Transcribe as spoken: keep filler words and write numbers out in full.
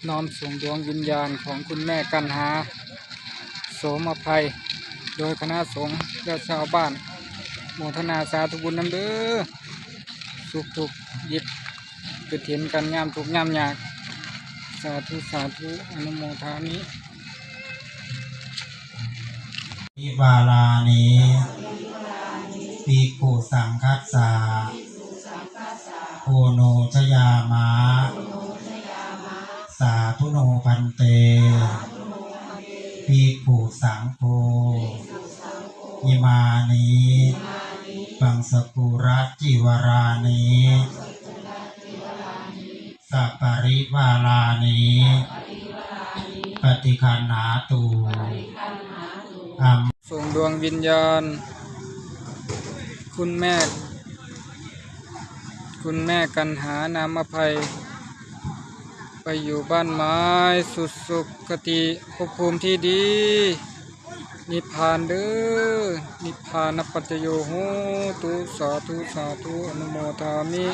น้อมส่งดวงวิญญาณของคุณแม่กันหา โสมอภัย โดยคณะสงฆ์และชาวบ้าน โมทนาสาธุบุญนำเด้อ สุขทุกข์หยิบกฐินกันยามทุกข์ยามยาก สาธุ สาธุ อนุโมทามิ วิวาลานิ ภิกขุสังฆัสสะ โอโนชยามะ สาธุโนพันเต ภิกขุสังโฆ อิมานิ ปังสกุระจิวารานิ สัปปริวารานิ ปฏิคันหาตุ อัม ส่งดวงวิญญาณ คุณแม่ คุณแม่กันหานามอภัย ไปอยู่บ้านไม้สุดสุขติภพภูมิที่ดี นิพพานเด้อ นิพพานปัจจโยโหตุ สาธุ สาธุ อนุโมทามิ